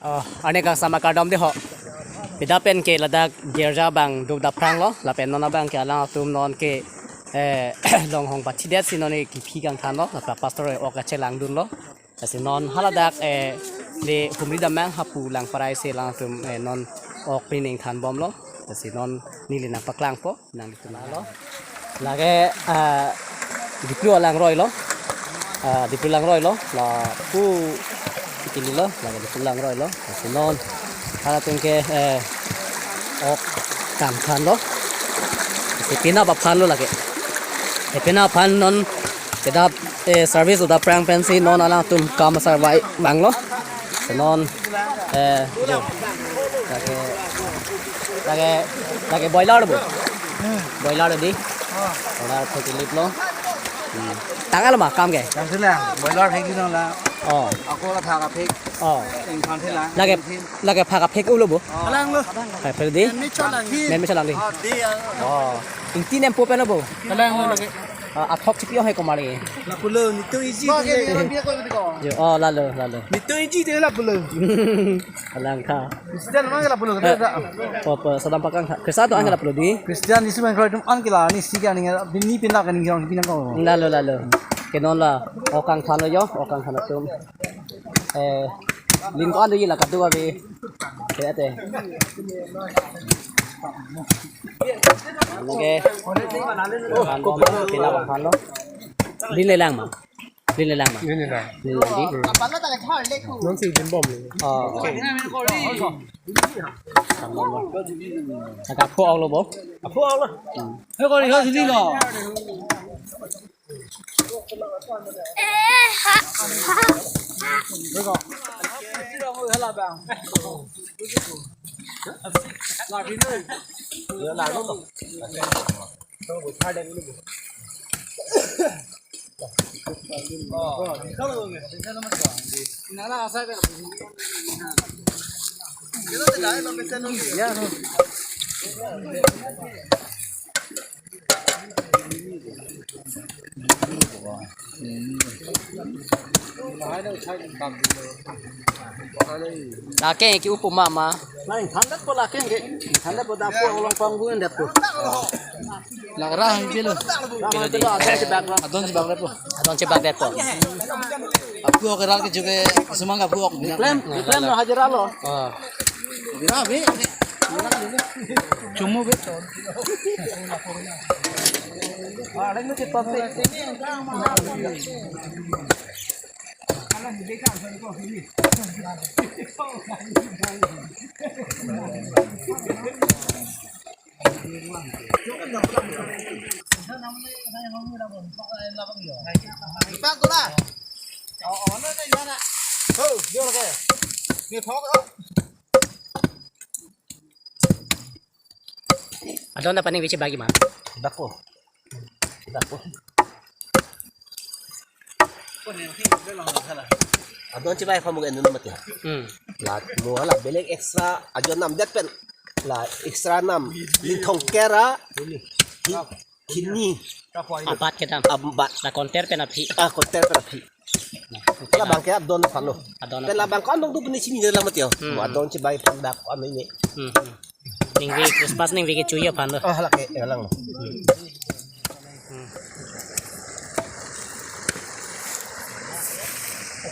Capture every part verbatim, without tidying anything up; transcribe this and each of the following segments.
Oh, arni kangsam akardom dei ho. Pida pen ke ladak girja abang duk daprang lo, lapen non abang ke alangtum non ke, eh, longhong pathidetsi non ke kephi kangthan lo, lapen pastor ok kachelang dun lo. Lasi non haladak, eh, le humri damnang hapu lang parai si alangtum, eh, non ok pining than bom lo. Lasi non neli nangpaklangpo. Nangtum lo. Lake, ah, Diplu alangroi lo. Ah, Diplu langroi lo. Lapu kili lo. Lake Diplu langroi lo. Lasi non halatum ke, eh, ok kangthan lo. Lasi penap aphan lo lake. Eh, penap aphan non kedap, eh, service duk daprang pensi non alangtum kam asar vai vang lo. Lasi non, eh, jo. Lake, lake, lake boiler bo. Boiler di. Boiler phek lip lo. Hmm. Tanggal ma kam ke? Tanggal lang. Boiler phek di nang la. Oh. Ako la thak aphek. Oh. Ingphan thela. Lake, lake phak aphek ulo bo. Kalang lo. Phak aphek di. Men me cholang. Men me cholang di. Oh, di ya. Oh. Ingti nempo pen bo. Kalang lo lake. Ah, athok chipi hai komari. Lapulo, nitum isi. Yo, oh, lalo, lalo. Nitum isi te lapulo. Alang kha. Christian mang lapulo, kada ada. Papa sadam pakang kha. Christian to ang lapulo di. Christian isi mang kroitum an kila ni si ka ni ni pin la ka ni jong pin ko. Lalo, lalo. Ke non la. Ok kangthan lo yo, ok kangthan atum. Eh, lin ko an do yi la kadu abi. Ke ate. Ano ke? Kan ko pina bang kan lo. Lin le lang ma. Lin le lang ma. Lin le lang. Lin le lang di. Non si lin bom ni. Oh. Tanggal lo. Agak ko lo bo. Ako lo. Hmm. He ko ni ho si lo. Lake ke upuma ma. Lain thandet po lake ke. Thandet po dapo along panggung det po. Lakrang bilo. Adon chibak lo. Adon chibak det po. Adon chibak det po. Aphu ok ral ke juga semang aphu ok. Klem, klem lo hajira lo. Ah. Gira be. Chumu be. Adon ta paning bichi bagi ma. Dako. Dako. Adon chibai kamu kan nama tiya. Hmm. La mo la belek extra ajo nam det pen. La extra nam linthong kera. Hi-, hini. Abat kedam. Abat. La konter pen aphi. Ah, konter pen aphi. La bang ke adon aphan lo. Adon aphan. Pen la bang ko anong tu pini sini dalam tiya. Hmm. Mo adon chibai aphan dak ano ini. Hmm. Hmm. Ningve Christmas ningve kecho-i aphan lo. Ah, lake, ya lang lo. Hmm.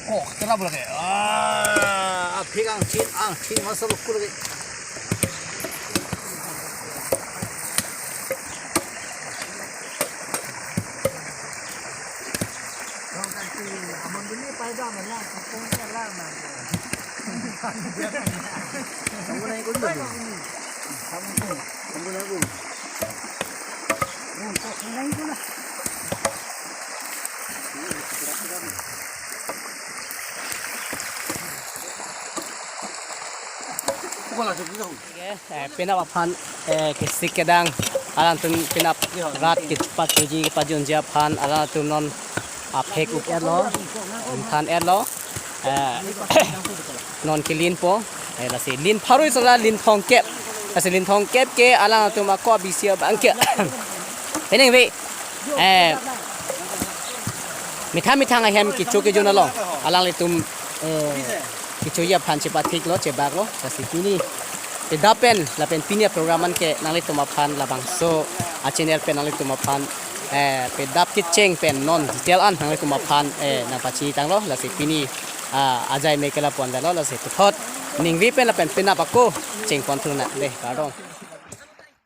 Ko, kena bola ke. Ah, aphi kangchin, angchin masuk lukul ke. Oke, eh, penap aphan, eh, kesik kedang, alangtum penap rat kepathuji kepajunji aphan, alangtum non aphek up-et lo, than-et lo, eh, non kelinpo, eh, lasi lin pharui sala linthong kep, lasi linthong kep ke alangtum ako abisi abang ke. Peningve, eh, methang methang ahem kecho kejun along, alanglitum, eh, Kechoji aphan chepathiklo, chebaklo, lasi pini pedap pen lapen pini aprogram an ke nanglitum aphan labangso achannel pen nanglitum aphan, eh, pedap kecheng pen non detail an nanglitum aphan, eh, nangpachini tanglo, lasi pini, ah, ajai me kela pon dalo, lasi puthot ningve pen lapen penap ako chengpon thunang de, kardom.